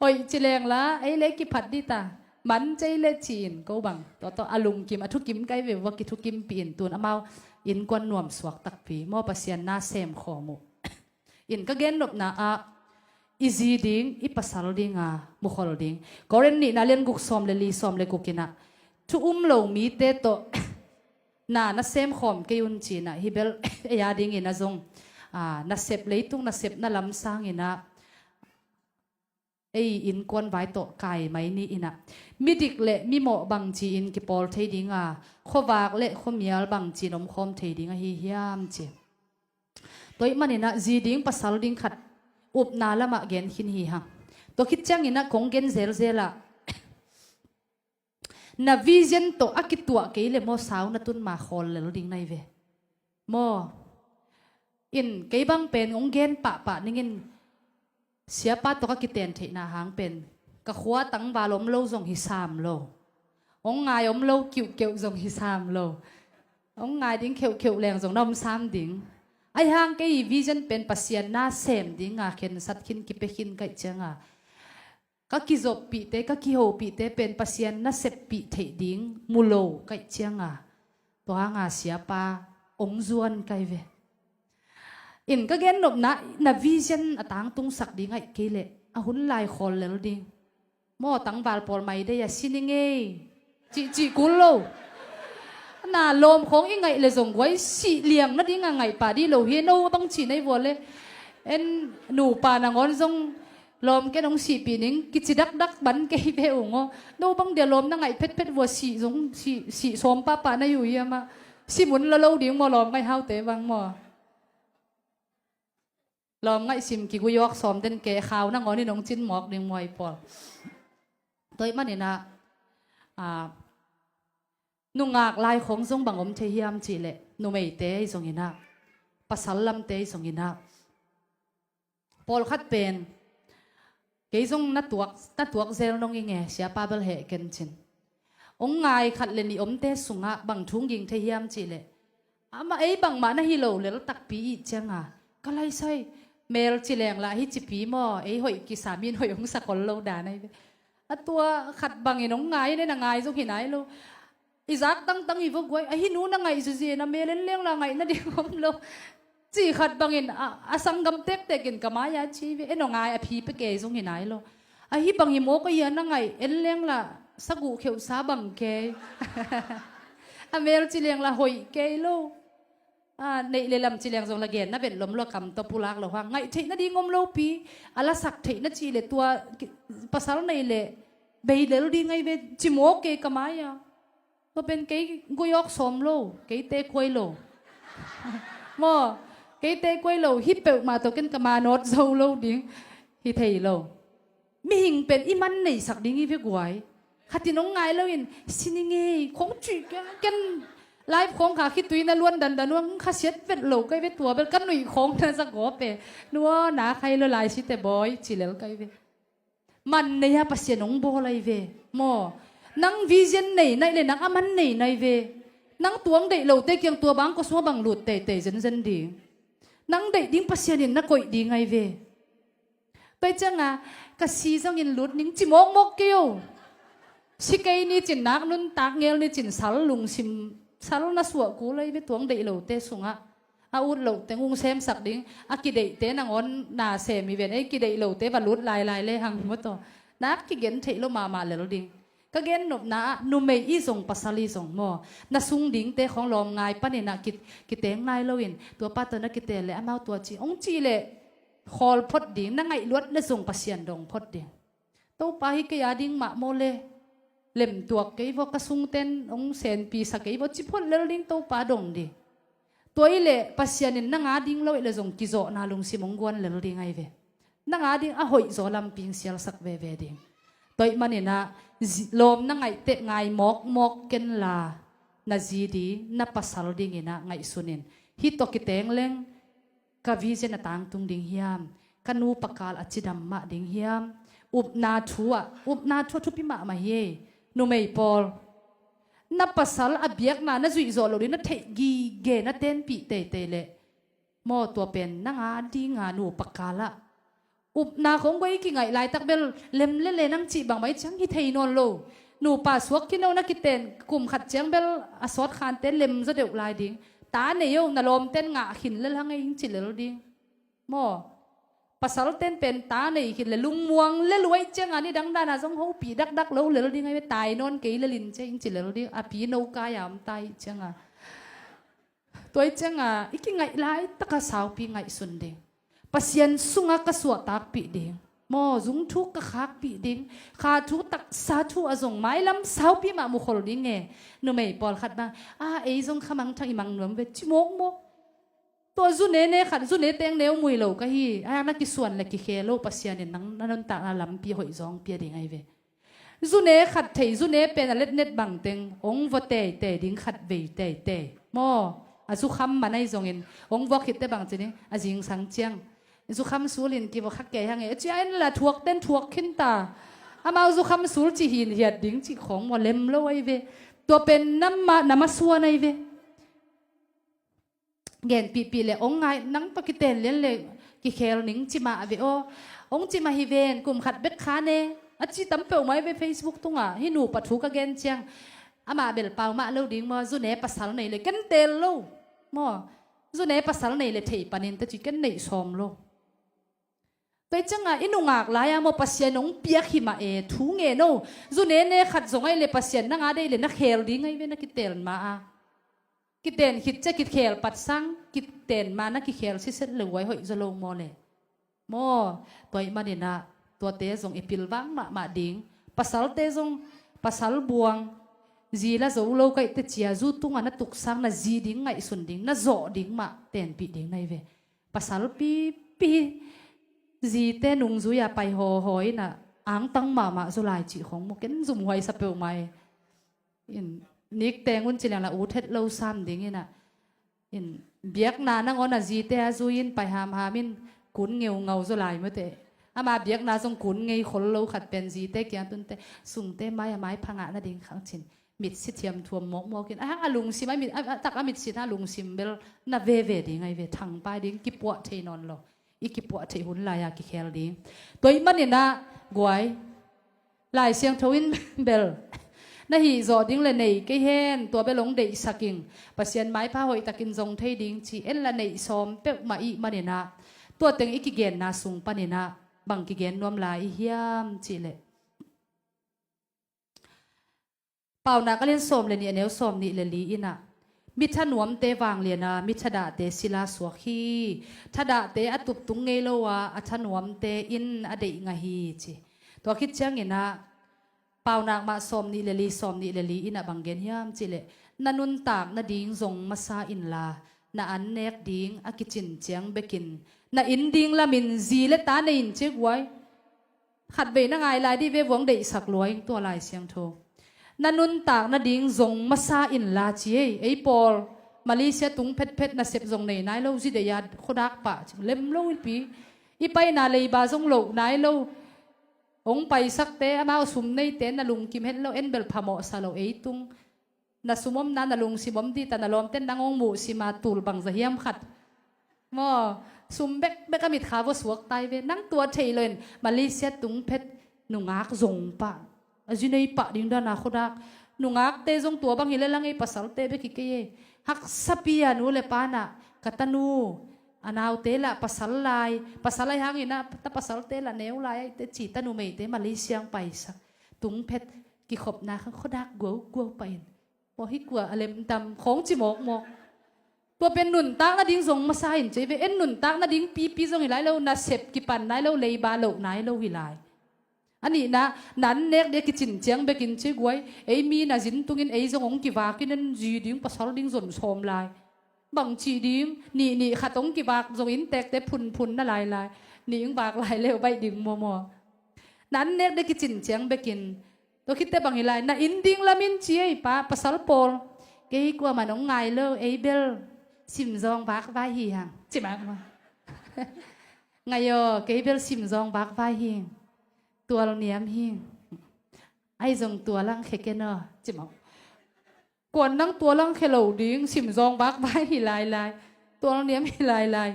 Hoih ci leng la ei le ei kiphat di ta. Man cei le ci-in ko bang tua tawh a lungkim a thukim kai ve vua kithukimpih in tun amau innkuan nuam suak takpi maw Pasian na sem khawm uh. In ka gennopna ah i zi ding, i pasal dinga mukhol ding. Korin nihna lian guk sawm le li, sawm le guk inah, thu um lo mite tawh na, na semkhawm kei un cinah, hi bel ei a dingin a zong, aa, nasep, leitung nasepna lam sanginah ei innkuan vai tawh kai mai ni inah, midik le mimawh bangci-in kipawl thei dinga, khuavak le khuamial bangci-in omkhawm thei ding ahi hiam ci. Tua ih maninah zi ding pasal ding khat upna lamah gen khin hi hang. Tua khit cianginah kong gen zelzelah, na vision tawh a kituah kei le maw, sau na tun ma khawl lel ding nai ve. Maw, in kei bang pen hong gen pahpah ningin, siapa tawh ka kiten theihna hang pen ka khua tangval om lo zong hi sam lo, hong ngai om lo kiuhkeuh zong hi sam lo, hong ngai ding kheuhkheuh leng zong na om sam ding. Ahi hang kei vision pen Pasian na sem dinga khensat khin, kipia khin kaih cianga, ka kizoppihte, ka kihopihte pen Pasian na seppih theih ding mu lo kaih cianga, tua hanga siapa hong zuan kai ve. In ka gennopna, na vision a tangtungsak ding aih kei leh a hun lai khawl lel ding. Maw, tangval pawl mai dei a si ni ngei cihcih kul lo. Na lawm khawng i ngaih le zong guai sih liang nadinga ngaih pah dih lo hi. No a bang cih na i vua le, en nupa nangawn zong lawm ken hong sihpih ning kici dakdak ban kei ve ung aw. No bang dia lawm na ngaih phetphet vua sih zong sih, sih sawm pahpah na yu hiam ah. Si mun la lo ding maw, lawm ngaih haute bang maw. Lawm ngaihsim kiguiawk sawm den ke khau nangawn in hong cin mawk ding muai pawl. Tua ih maninah, aa, nungak lai khawng zong bang om thei hiam cihleh, numeite i zonginah, pasal lamte i zonginah, pawlkhat pen, kei zong na tuak, na tuak zel nong i nge, siapa bel heh ken cin. Hong ngai khat le nih omte sungah bang thu hong ging thei hiam cihleh, amah ei bangmah na hi lo lel takpi ih cianga, ka laisai, mel ci lenglah hi cipi maw, ei hoih kisa, min hoih hong sakol lo dan ahi ve. A tua khat bangin hong ngai in, na ngai zong hi nai lo. I zak tangtang i va guai, ahi nu na ngaih zuzi, na mel en lengla ngaih nading om lo. Ci khat bangin a, a sanggam tektekin ka mai-a ci ve, en aw ngai a phi pia kei zong hi nai lo. Ahi bang hi mawk a hia, na ngaih en lengla saguh kheuhsa bang kei. A mel ci lengla hoih kei lo. A, neih le lam ci leng zong la gen na vet lom lua, kam tawh pulak lo hang. Ngaih theih nading om lopi, a lasak theih na cih le tua ki-, pasal neih le bei lel ding ahi ve, ci mawk kei ka mai-a. Tua pen kei guiawk sawm lo, kei tekuai lo. Maw, kei tekuai lo, hi peuhmah tawh ken ka manawt zo lo ding. Hi thei lo. Mihing pen i man neisak ding hi ve guai. Khatin hong ngai loin, si ni ngei, khong cih ken, ken live khong kha khitui na luan dandan uh, hong khasiat vet lo kai ve, tua bel ka nuih khong na za gawp e. Nua, na khai lo lai si te bawi, ci lel kai ve. Man nei-a Pasian hong bawl ahi ve. Maw, nang vision nei nai le nang a man nei nai ve. Nang tuang deih lote kiang tua bang kosua bang lut teitei zenzen ding. Nang deih ding Pasian in na koih ding ahi ve. Tua cianga, ka si zongin lut ning ci mawkmawk kei o. Si kei ni cin nak nuntak ngel ni cin sal lungsim, sal na suah kul ahi ve tuang deih lote sungah. A ut loh teng ung semsak ding, a kideihte nangawn na sem hi ven, ei kideih lote va lut lailai le hang maw taw. Nak kigen theih lo mahmah lel ding. Ka gennopna ah, numei i zong pasal i zong maw, na sung dingte khawng lawm ngai paninah ki, kiteng nai loin, tua pa tawh na kitel le amau tua ci, hong cih le khawl phot ding, na ngaih luat le zong Pasian dong phot ding. Topa hi kei a ding mah maw le, lemtuak kei vaw, ka sungten hong senpisa kei vaw, ci phot lel ding, Topa dong ding. Tua i le Pasian in nang a ding lo i le zong kizawhna lungsim hong guan lel ding ahi ve. Nang a ding a hoih zaw lampi hong sialsak veve ding. Tua ih maninah zi-, lawm na ngaih teh ngai mawkmawk kenla, na zi ding, na pasal dinginah ngaihsun in. Hih tawh kiteng leng ka vision a tangtung ding hiam? Ka nupa kal a cidam mah ding hiam? Upna thu ah, upna thu ah thupi mahmah hi ei. Numei pawl, na pasal a biakna na zuih zawh loh ding na theih gige na tenpih teitei leh, maw, tua pen nang a dinga nupa kal ah upna khong guai i kingaih laitak bel lem lele nang cih bangmah i ciang hi thei nawn lo. Nupa suak khin o na kiten kum khat ciang bel a sawt khante lem zaw deuh lai ding. Ta nei o na lawmten ngah khin lel hang ei hing ci lel ding. Maw? Pasal ten pen ta nei khit le lungmuang le luai cianga ni dang dana zong hopih dakdak lo lel ding ai ve, tai nawn kei lelin ciang ci lel ding, a pi no kai a om tai cianga. Tuai cianga i kingaih lai taka saupi ngaihsun ding. Pasian sunga ka suahtakpih ding. Maw, zung thu ka khakpih ding. Kha thu taksa thu a zong mailam saupi mah mukhol ding e. Numei pawlkhat bang a ei zong kha mangthang i mang nuam ve ci mawkmawk. Tua zune ne khat, zune teng neu mui lo ka hi. A na kisuan le kikhel lo, Pasian in nang na nuntakna lampi hoih zawng pia ding ai ve. Zune khat thei, zune pen a letnet bangteng ong va teitei ding khat vei teitei. Maw, a zukham man ai zongin ong vok khit te bang ci ding, a zingsang ciang zukham sulin kiva kha kei hang e. Cia in la thuak ten thuak khin ta. Amau zukham sul ci hin hiat ding ci khong maw, lem lo ai ve. Tua pen nama, nama suan ai ve. Genpihpih le ong ngai nang pa kiten lian le kikhel ning ci mah ve aw. Ong ci mah hi ven, kum khat bek kha ne. A ci tam peuh mai ve Facebook tungah, hi nu pa thu ka gen ciang. Amah bel pau mah lo ding maw, zune pasal nei le ken tel lo. Maw, zune pasal nei le thei panin ta ci ken neih sawm lo. Tua i cianga i nungak lai-a maw, Pasian hong piak hi mah e, thu ngen o. Zune ne khat zong ai le Pasian nanga dei le na khel ding ai ve, na kiten ma a. Kiten khit cia kikhel patsang, kiten ma na kikhel siset le uai hoih zaw lo maw le. Maw, tua i maninah tuate zong i pilvang mahmah ding. Pasalte zong, pasal buang, zi la zo lo kaihte cia zu tunga na tuksang na zi ding ngaihsun ding, na zawh ding mah tenpih ding na hi ve. Pasal pipi zite nungzui-a pai hawhaw inah angtang mahmah zaw lai cih khong maw, ken zumhuaisa peuhmah e. In, nik teng un ci liangla ut het lo sam ding inah. In, biakna nangawn a zite a zui in pai hamham in kun ngeungau zaw lai mate. Ama biakna zong kun ngei khol lo khat pen zite kiang tunte sungte mai a mai phangah nading khang cin. Mitsi thiam thuam mawkmawk in. A, a lungsim a mit, a, a tak a mitsi na lungsim bel na veve ding ai ve, thangpai ding, kipuah thei nawn lo. I kipuah theih hun lai-a kikhel ding. Tua i maninah guai, Lai Siangtho in bel na hih zawh ding le nei kei hen, tua bel hong deihsak ing. Pasian maipha hoihtakin zong thei ding ci en la neih sawm peuhmah i maninah tua teng i kigenna sung paninah bang kigen nuam lai i hiam cihleh. Paunak a lian sawm le nih a neu sawm nih le li inah mi thanuamte vangliana mi thadahte sila suak hi. Thadahte a tuptung ngei lo a, a thanuamte in a deih ngah hi ci. Tua khit cianginah Paunak mah sawm nih le li, sawm nih le li inah bang gen hiam cihleh, na nuntak nading zong masa inla na annek ding a kicin ciang bekin na inn ding lamin zi le ta nei in ci guai. Khatvei na ngai lai dih ve, vuang deihsak luai tua Lai Siangtho. Na nuntak nading zong masa inla ci ei, ei pawl Malaysia tung phetphet nasep zong nei nai lo, zi deih a khuadak pah ci lem lo ipi. I paina leiba zong loh nai lo. Hong paisakte amau sum neite na lungkim het lo, en bel phamawhsa lo ei tung. Na sum omna na lungsim om dih ta, na lawmten nang hong muhsima tul bangza hiam khat. Maw, sum bekbek a mitkha vua suak tai ve. Nang tua thei lo in Malaysia tung phet nungak zong pah, a zi nei pah ding dana khuadak. Nungakte zong tua bang hi le lang ei, pasalte bek hi kei ei. Haksapi a nu le panah ka tanu a naute lah pasal lai, pasal lai hanginah ta pasalte lah neu lai aite ci, tanu meite Malaysia ang paisak. Tung phet kikhopna khang khuadak guauguau pah in. Maw, hi kua a lemtam khawng ci mawkmawk. Tua pen nuntak nading zong masa in ci ei ve. En nuntak nading pipi zong hi lai lo, nasep kipan nai lo, leiba loh nai lo hi lai. A nihna, na annek dih a kicin ciang bekin ci guai. Ei mi na zin tungin ei zong hong kivakin en zi ding pasal ding zon sawm lai. Bang cih ding, nih nih khat hong kivak zong inntekte phunphun na lailai. Nih hong vak lai leu baih ding mawmaw. Na annek dih a kicin ciang bekin tua khitte bang hi lai, na inn ding lamin ci ei pa, pasal pawl. Kei kuaman hong ngai lo, ei bel simzawng vakvai hi hang. Ci mah maw. Ngai aw, kei bel simzawng vakvai hi. Tual niam hi. Ai zong tual ang khe ken aw. Ci mah. Kuan nang tual ang khe lo ding, simzawng vakvai hi lailai. Tual niam hi lailai.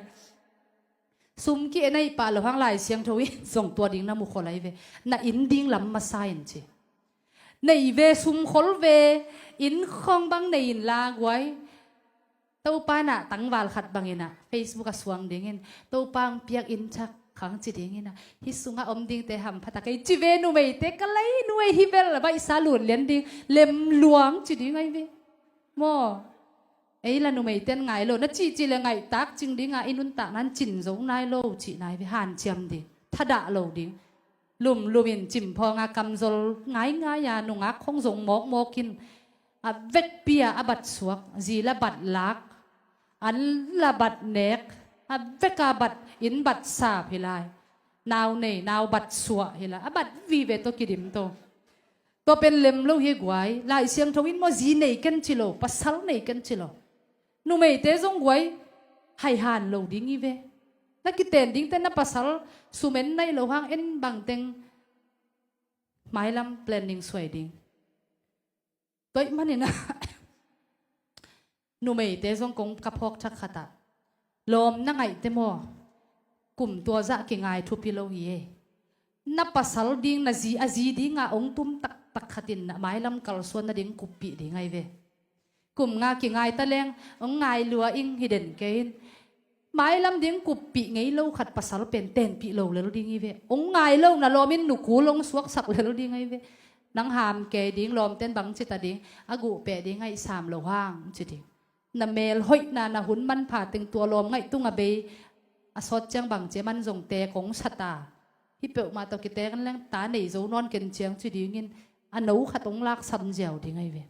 Sum ki-en aih pah lo hang Lai Siangtho in zong tua ding na mukhol ahi ve. Na inn ding lam masa in ci. Nei ve, sum khol ve, inn khawng bang nei inla guai. Topa nah tangval khat banginah Facebook a suang dingin Topa ang piak inn thak khang ci ding ina, hih sungah om dingte hampha tak ei ci ve. Numeite ka lei nuai hi bel a baihsa lut lian ding, lem luang ci ding ai ve. Maw, ei la numeiten ngai lo na cihcih le ngaihtak cing dinga i nuntak nan cin zo nai lo cih nai ve. Hanciam ding, thadah lo ding. Lumlum in cimphawng a kamzol ngaingai a nungak khong zong mawkmawk in, a vekpi a a bat suak, zi la bat lak, an la bat nek, a vek a bat inn bat sap hi lai. Nau nei nau bat suah hi lai, a bat vive tawh kidim tawh. Tua pen lem lo hi guai. Lai Siangtho in maw, zi nei ken ci lo, pasal nei ken ci lo. Numeite zong guai, haihan lo ding hi ve. Na kiten dingte na pasal sum en nai lo hang en bangteng mailam planning suai ding. Tua ih manin ah numeite zong kong ka phawk thak khat ah, lawm na ngaihte maw, kum tua zah kingai thupi lo hi e. Na pasal ding, na zi, a zi dinga ong tum taktak khatin na mailam kalsuan nading kuppih ding ai ve. Kum nga kingai ta leng ong ngai lua ing hi den kei in. Mailam ding kuppih ngei lo khat pasal pen tenpih lo lel ding hi ve. Ong ngai lo na lawmin nukul ong suaksak lel ding ai ve. Nang ham kei ding, lawmten bang cita ding, a guhpeh ding ngaihsam lo hang ci ding. Na mel hoihna na hun manpha teng tua lawm ngaih tunga bei a sawt ciang bang cia man zong tek ong sata. Hi peuhmah tawh kitek an leng ta nei zo nawn ken ciang ci dingin a no khat ong laksam ziau ding ai ve.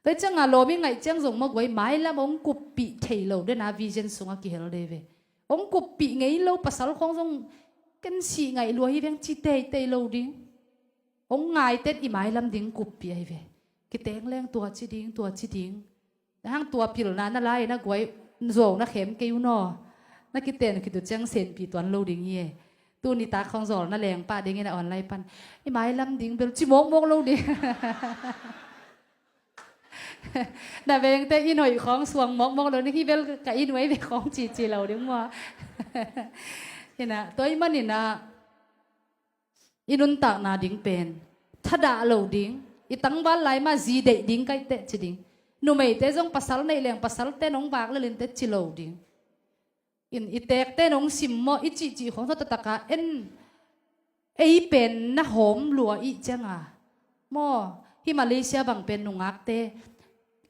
Tua cianga lawm i ngaih ciang zong maw guai, mailam ong kuppih thei lo dena vision sunga kihel de ve. Ong kuppih ngei lo pasal khong zong ken sih ngaih lua hi veng ci teitei lo ding. Ong ngaiten i mailam ding kuppih ai ve. Kiteng leng tua ci ding, tua ci ding. Hang tua pilna na lai na guai zuau na khem kei uh naw. Na kiten khit uh ciang senpi tuan lo ding hi e. Tuni tak khong zawl na leng pah dingin a online pan i mailam ding bel ci mawkmawk lo ding. Na vengte in hoih khawng suang mawkmawk lo ni hi bel ka in uai ve khawng cici lo ding mua. Ina tua i manin ah i nuntakna ding pen thadah lo ding, i tangval lai mah zi deih ding kaih teh ci ding. Numeite zong pasal neih leng pasalte nong vak lelin teh ci lo ding. In i tekte nong simmawh i cihcih khong tawh taktak a en ei pen na hawm lua ih cianga maw, hi Malaysia bang pen nungakte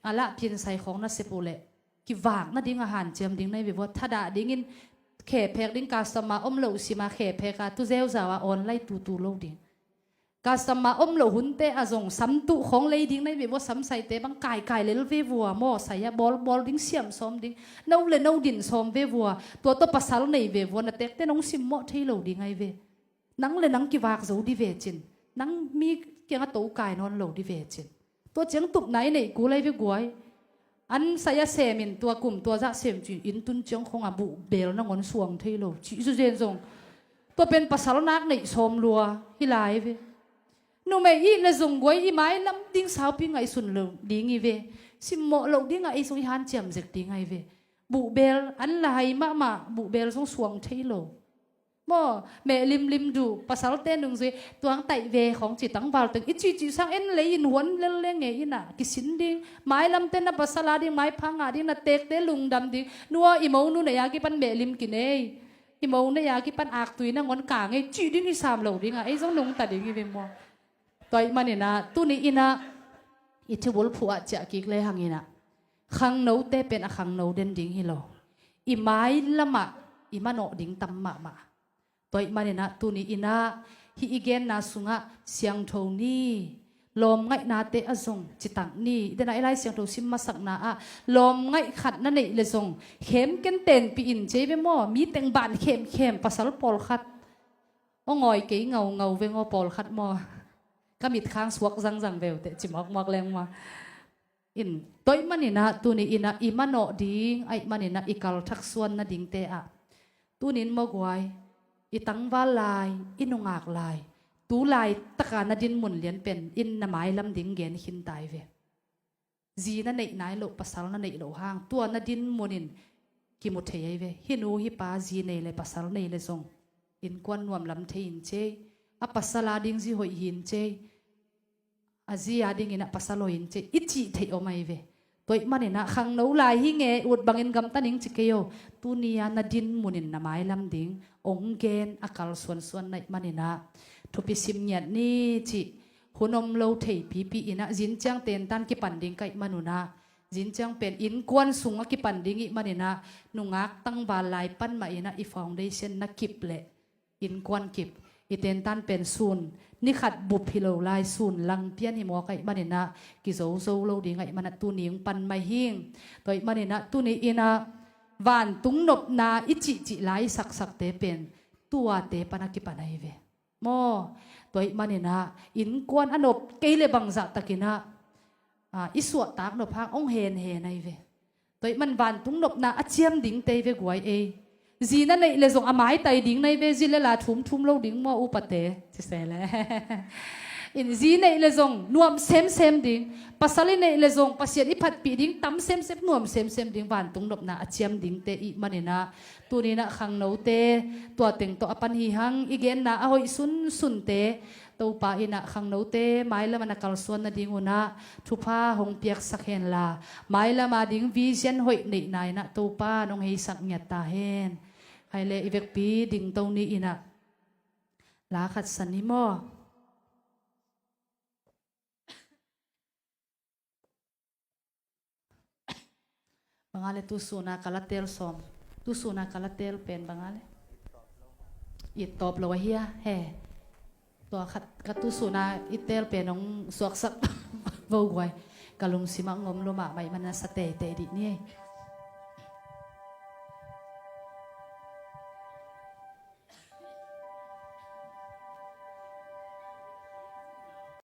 a lah piansai khong na sep uh leh kivak nading a hanciam ding na hi ve vua. Thadah dingin khephek ding, customer om lo sima khephek a tu zeuzau a online tutu lo ding. Customer om lo hunte a zong samtuh khawng lei ding na hi ve vua. Samsaite bang kaikai lel ve vua maw, sai a bawlbawl ding, siam sawm ding, no le no din sawm ve vua. Tua tawh pasal nei ve vua. Na tekte nong simmawh thei lo ding ai ve. Nang le nang kivak zo di ve cin. Nang mi kiangah to kai nawn lo di ve cin. Tua ciang tupna i neih kul ai ve guai. An sai a semin tua kum tua zah sem cin in tun ciang khong a buh bel nangawn suang thei lo cih zuzen zong tua pen pasal nak neih sawm lua hi lai ve. Numei ih le zong guai i mailam ding saupi ngaihsun lo ding hi ve. Simmawh lo dingah ei zong i hanciam zek ding ai ve. Buh bel an la hai mahmah, buh bel zong suang thei lo. Maw, meh limlim duh, pasalte nungzui tuang taih ve khawng ci tangval teng i cihcih sang en lei in huan lel le ngei ina kisin ding. Mailamte na pasal a ding maipha ngah ding, na tekte lungdam ding. Nua i mo nu nei a kipan meh lim kinei, i mo nei a kipan aktui nangawn ka ngei cih ding i sam lo ding a ei zong nungta ding i ve maw. Tua ih maninah tuni inah i thibul phuh ah ciah kik le hanginah khangnote pen a khangno den ding hi lo. I mai lamah i manawh ding tam mahmah. Tua ih maninah tuni inah hih i genna sungah siangtho ni, lawm ngaihnate a zong citak ni. Denah i Lai Siangtho sim masakna ah lawm ngaih khat na neih le zong khem ken tenpih in cei ve maw. Mi teng ban khemkhem pasal pawlkhat aw ngawi kei ngaungau veng aw pawlkhat maw? Ka mitkhang suak zangzang veu teh ci mawkmawk leng maw? In tua ih maninah tuni inah i manawh ding, a ih maninah i kalthak suan nadingte ah tunin maw guai, i tangval lai, i nungak lai, tu lai taka na dinmun lian pen in na mailam ding gen khintai ve. Zi na neih nai loh, pasal na neih loh hang tua na dinmun in kimu thei ahi ve. Hih nu hih pa zi nei le pasal nei le zong innkuan nuam lam thei in cei, a pasal a ding zi hoih hi in cei, a zi a dingin a pasal hoih in cei i cih theih om ahi ve. Tua ih maninah khangno lai hi nge ut bangin gamta ning ci kei o. Tuni-a na din munin na mailam ding ong gen a kalsuansuan na ih maninah thupi sim ngiat ni cih hun om lo thei pipi inah zinciang tentan kipan ding ka ih manunah zinciang pen innkuan sung a kipan ding ih maninah nungak tangval lai pan mah inah i foundation na kip leh innkuan kip i tentan pen sun ni khat bup hi lo lai sun lang pian hi mawk a ih maninah kizozo lo ding a ih manah tuni ong pan mai hing. Tua ih maninah tuni inah vantung nopna i cihcih lai i saksakte pen tuate pan a kipan ahi ve. Maw, tua ih maninah innkuan a nop kei le bangzah takinah i suahtak nop hang ong henhen ahi ve. Tua ih man vantung nopna a ciam dingte i ve guai ei. Zi na neih le zong a maitai ding na i ve, zi le la thumthum lo ding maw upate ci se le. In zi neih le zong nuam semsem ding, pasal i neih le zong Pasian i phatpih ding tam semsem nuam semsem ding vantung nopna a ciam dingte ih maninah tuninah khangnote tua teng tawh a pan hi hang i genna a hoih sunsunte Topa inah khangnote mailam a na kalsuan nading unah thupha hong piaksak henla mailam a ding vision hoih neihna inah Topa nong heisak ngiat ta hen. Hai le i vekpi dingto ni inah la khat san hi maw? Banga le tusuna kalatel sawm. Tusuna kalatel pen banga le. It tawp lo ahia he. Tua khat ka tusuna i tel pen ong suaksak vo guai. Ka lungsimah ngom lo mahmah ih mana sa teitei dih ni.